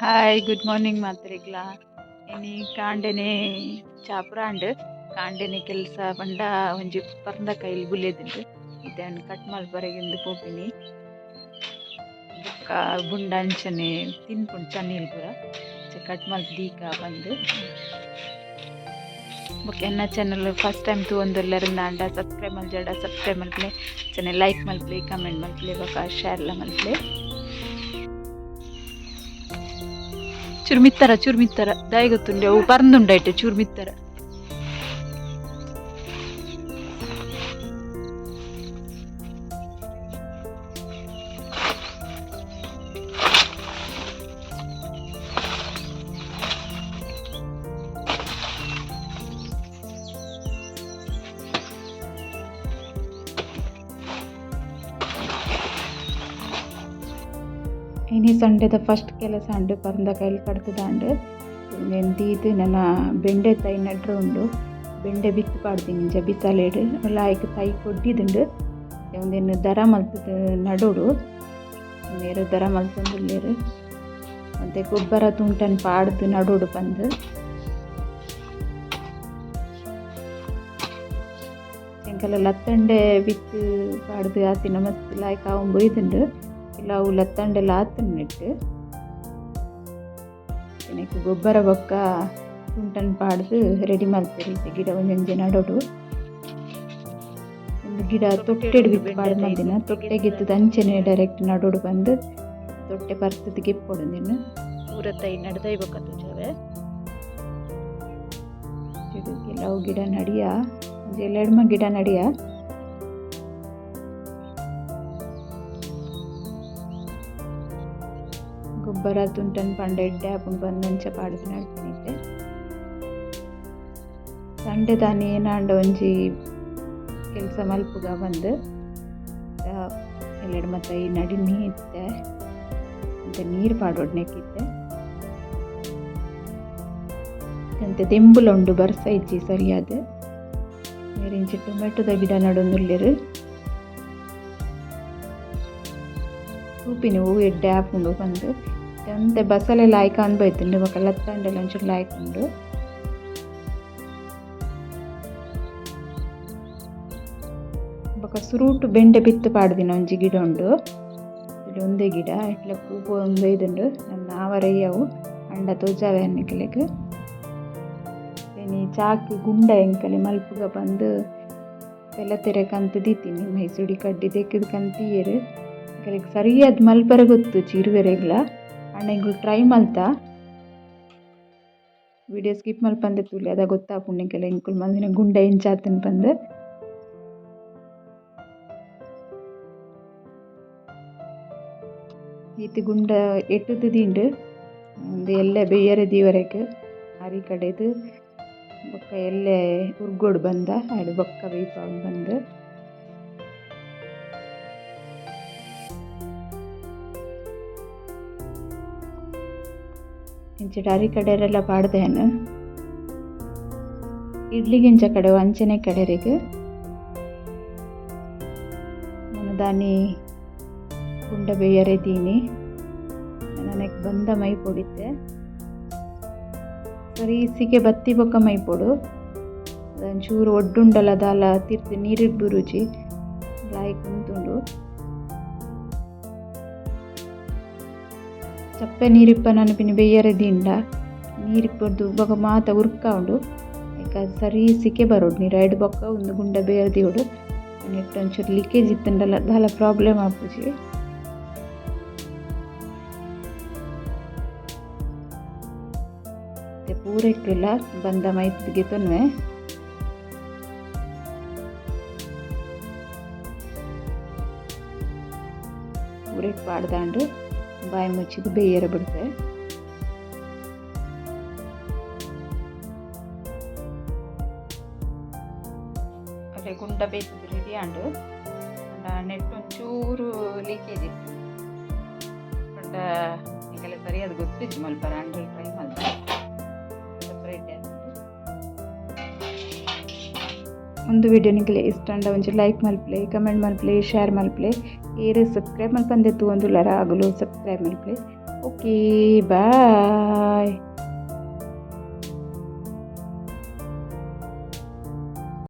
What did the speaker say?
Hi, good morning ಮಾತ್ರಿಗ್ಲಾ. ಇನಿ ಕಾಂಡೆನೆ ಚಾಪ್ರಾಂಡ್. ಕಾಂಡೆನೆ ಕೆಲಸ ಪಂಡ ಒಂಜಿ ಪರ್ಂದ ಕೈಲ್ ಬುಲೆದುಂಡು. ಇತ್ತೆ ಕಟ್ ಮಲ್ಪರೆಗಿಂದು ಪೋಪಿನಿ. ಬೊಕ್ಕ ಬುಂಡ ಅಂಚನೆ ತಿನ್ಪುಂಡು ಚನ್ನಿಲ್ ಪೂರ. ಕಟ್ ಮಲ್ತ್ ದೀಕ ಪಂದ್. ಬೊಕ್ಕ ಎನ್ನ ಚಾನಲ್ ಫಸ್ಟ್ ಟೈಮ್ ತೂವೊಂದುಲ್ಲೆರ್ ಅಂಡ ಸಬ್ಸ್ಕ್ರೈಬ್ ಮಲ್ಜಡ ಸಬ್ಸ್ಕ್ರೈಬ್ ಮಲ್ಪುಲೆ, ಅಂಚನೆ ಲೈಕ್ ಮಲ್ಪುಲೆ, ಕಮೆಂಟ್ ಮಲ್ಪುಲೆ, ಬೊಕ್ಕ ಶೇರ್ಲ ಮಲ್ಪುಲೆ. ಚೂರು ಮಿತ್ತರ, ಚೂರು ಮಿತ್ತರ. ದಾಯೆ ಗೊತ್ತುಂಡೆ, ಅವು ಪರ್ಂದುಂಡೈಟೆ. ಚೂರು ಮಿತ್ತರ. ಇನಿ ಸಂಡೆದ ಫಸ್ಟ್ ಕೆಲಸ ಅಂಡು ಪರ್ಂದ ಕೈಲ್ ಕಡ್ತುದಾಂಡ್. ಉಂದೆನ್ ದೀದ್ ನನ ಬೆಂಡೆ ತೈ ನಡ್ರೆ ಉಂಡು. ಬೆಂಡೆ ಬಿತ್ತ್ ಪಾಡ್ದಿನಿ ಇಂಚ ಬಿಸಾಲೆಡ್. ಲಾಯ್ಕ್ ತೈ ಕೊಡ್ಡಿದುಂಡು. ಉಂದೆನ್ ದರ ಮಲ್ತುದು ನಡೋಡು. ಮೇರ್ ದರ ಮಲ್ತೊಂದುಲ್ಲೆರ್. ಒಂತೆ ಗೊಬ್ಬರ ತುಂಟನ್ ಪಾಡ್ದ್ ನಡೋಡು ಪಂದ್. ಎಂಕಲ್ಲ ಲತ್ತಂಡೆ ಬಿತ್ತ್ ಪಾಡ್ದ್ ಆತಿನ ಮಸ್ತ್ ಲಾಯ್ಕ್ ಆವೊಂದು ಬೈದುಂಡು. ಕೆಲವು ಲತ್ತಂಡೆಲ ಆತುಂಡು ನೆಟ್ಟ್. ನೆಕ್ಕ್ ಗೊಬ್ಬರ ಬೊಕ್ಕ ತುಂಟನ್ ಪಾಡ್ದ್ ರೆಡಿ ಮಲ್ತೆರ್. ಇತ್ತೆ ಗಿಡ ಒಂಜೊಂಜಿ ನಡೋಡು. ಉಂದು ಗಿಡ ತೊಟ್ಟೆಡ್ ಬಿತ್ತ್ ಪಾಡ್ದ್ ಮಲ್ದಿನ. ತೊಟ್ಟೆಗ್ ಅಂಚನೆ ಡೈರೆಕ್ಟ್ ನಡೋಡು ಪಂದ್ ತೊಟ್ಟೆ ಪರ್ತುದು ಗೆಪ್ಪೊಡು ಉಂದೆನ್. ಪೂರ ತೈ ನಡ್ದೈ ಬೊಕ್ಕ ತೋಜಾವೆ. ಕೆಲವು ಗಿಡ ನಡಿಯ, ಒಂಜಿ ಎಡ್ಮ ಗಿಡ ನಡಿಯ. ಗೊಬ್ಬರ ತುಂಟನ್ ಪಂಡ ಎಡ್ಡೆ ಆಪುಂಡು ಪಂದ್ ಅಂಚ ಪಾಡ್ದ್ ನಡ್ತಿನಿ ಇತ್ತೆ. ಸಂಡೆ ಏನಾಂಡ ಒಂಜಿ ಕೆಲಸ ಮಲ್ಪುಗ ಪಂದ್. ಎಲ್ಲೆಡ್ ತೈ ನಡಿನಿ ಇತ್ತೆ. ಒಂತೆ ನೀರು ಪಾಡೊಡು ನೆಕ್ಕಿತ್ತೆ. ಅಂತೆ ದೆಂಬುಲ ಉಂಡು, ಬರ್ಸ ಇಜ್ಜಿ ಸರಿಯಾದ್. ಮೇರ್ ಇಂಚ ಟೊಮೆಟೊದ ಗಿಡ ನಡೊಂದುಲ್ಲೆರ್. ತೂಪಿನಿ ಒವು ಎಡ್ಡೆ ಆಪುಂಡು ಪಂದ್. ಒಂತೆ ಬಸಳೆ ಲಾಯ್ಕ್ ಆಂದ್ ಬೈದುಂಡು. ಬೊಕ ಲತ್ತಂಡೆಲ ಒಂಚೂರು ಲಾಯ್ಕ್ ಉಂಡು. ಬೊಕ ಸುರುಟು ಬೆಂಡೆ ಬಿತ್ತ್ ಪಾಡ್ದಿನ ಒಂಜಿ ಗಿಡ ಉಂಡು. ಒಂದೇ ಗಿಡ ಇಟ್ಲೆ ಪೂ ಪೋವೊಂದು ಬೈದುಂಡು. ನನ ಆವರೆ ಅವು ಅಂಡ ತೋಜಾವೆ ನಿಕಲೆಗ್. ಇನಿ ಚಾಕ್ ಗುಂಡ ಎಂಕಲೆ ಮಲ್ಪುಗ ಪಂದ್ ಪೆಲತೆರೆ ಕಂತ್ ದೀತಿನಿ. ಮೈಸೂಡಿ ಕಡ್ಡಿ ದೆಕ್ಕ್‌ದ್ ಕಂತಿಯೆರ್. ಎಂಕಲೆಗ್ ಸರಿಯಾದ್ ಮಲ್ಪರೆ ಗೊತ್ತುಜಿ ಇರುವೆರೆಗ್ಲ. ಆಂಡ ಎಂಕುಲು ಟ್ರೈ ಮಲ್ತ. ವಿಡಿಯೋ ಸ್ಕಿಪ್ ಮಲ್ಪಂದೆ ತೂಲೆ, ಅದ ಗೊತ್ತಾಪುಂಡು ನಿಕಲೆ ಎಂಕುಲು ಮಲ್ದಿನ ಗುಂಡ ಎಂಚ ಆತುಂಡು ಪಂದ್. ಈತ್ ಗುಂಡ ಎಟ್ಟುದು ದಿಂಡು. ಉಂದು ಎಲ್ಲೆ ಬೆಯ್ಯರೆ ದೀವರೆಗ್ ಅರಿ ಕಡೆದ್ ಬೊಕ್ಕ ಎಲ್ಲೆ ಉರ್ಗೊಡು ಬಂದ ಆಯ್ಡ್ ಬೊಕ್ಕ ಬೇಯ್ಪಾವೊಂದು ಬಂದ್. ಇಂಚಿಡ್ ಅರಿ ಕಡೆರೆಲ ಪಾಡ್ದೆನ್. ಇಡ್ಲಿಗ್ ಎಂಚ ಕಡೆವು ಅಂಚನೆ ಕಡೆರೆಗ್. ದಾನಿ ಗುಂಡ ಬೇಯರೆ ದೀನಿ. ನನಕ್ ಬಂದ ಮೈಪೊಡು ಇತ್ತೆ. ಸರಿ ಸಿಕೆ ಬತ್ತಿ ಬೊಕ್ಕ ಮೈಪೊಡು. ಒಂಚೂರು ಒಡ್ಡುಂಡಲ ದಾಲ ತಿರ್ತ್ ನೀರುಗ್ ಬುರುಜಿ ಲಾಯ್ಕ್ ಉಂತುಂಡು. ಚಪ್ಪೆ ನೀರಿಪ್ಪನ ಪಿನಿ ಬೇಯರೆ ದೀಂಡ ನೀರಿಪ್ಪೊಡ್ದು ಬೊಕ ಮಾತ ಉರ್ಕಾವುಂಡು. ಐಕ್ ಸರಿ ಸಿಕೆ ಬರೊಡು ನೀರು ಐಡ್ ಬೊಕ್ಕ ಉಂದು ಗುಂಡ ಬೇಯರೆ ದೀವೊಡು. ನೆಟ್ಟ್ ಒಂಚೂರು ಲೀಕೇಜ್ ಇತ್ತುಂಡಲ ದಾಲ ಪ್ರಾಬ್ಲಮ್ ಆಪುಜಿ. ಪೂರೆಕ್ಕ್ಲ ಬಂದ ಮೈತ್ದ್ ಗೆತೊನ್ವೆ. ಪೂರೆಕ್ ಪಾಡ್ದಾಂಡ್ ಬಾಯಿ ಮುಚ್ಚಿದ್ ಬೇಯರೆ ಬುಡ್ಪೆ. ಅಡೆ ಗುಂಡ ಬೇಯ್ತುದು ರೆಡಿ ಆಂಡ್. ಆಂಡ ನೆಟ್ಟ್ ಒಂಚೂರು ಲೀಕೇಜ್ ಇತ್ತು. ಪಂಡ ಎಂಕಲೆ ಸರಿಯಾದ್ ಗೊತ್ತಿಜ್ಜಿ ಮಲ್ಪರೆ, ಆಂಡ ಟ್ರೈ ಮಲ್ತೆ. ಸೆಪರೇಟ್ ಆತುಂಡು. ಉಂದು ವಿಡಿಯೋ ನಿಕಲೆ ಇಷ್ಟ ಆಂಡ ಒಂಜಿ ಲೈಕ್ ಮಲ್ಪುಲೆ, ಕಮೆಂಟ್ ಮಲ್ಪುಲೆ, ಶೇರ್ ಮಲ್ಪುಲೆ. ಏರ್ ಸಬ್ಸ್ಕ್ರೈಬ್ ಮಲ್ಪಂದೆ ತೂವೊಂದುಲ್ಲೆರ ಅಗುಲು ಸಬ್ಸ್ಕ್ರೈಬ್ ಮಲ್ಪುಲೆ. Okay, boy.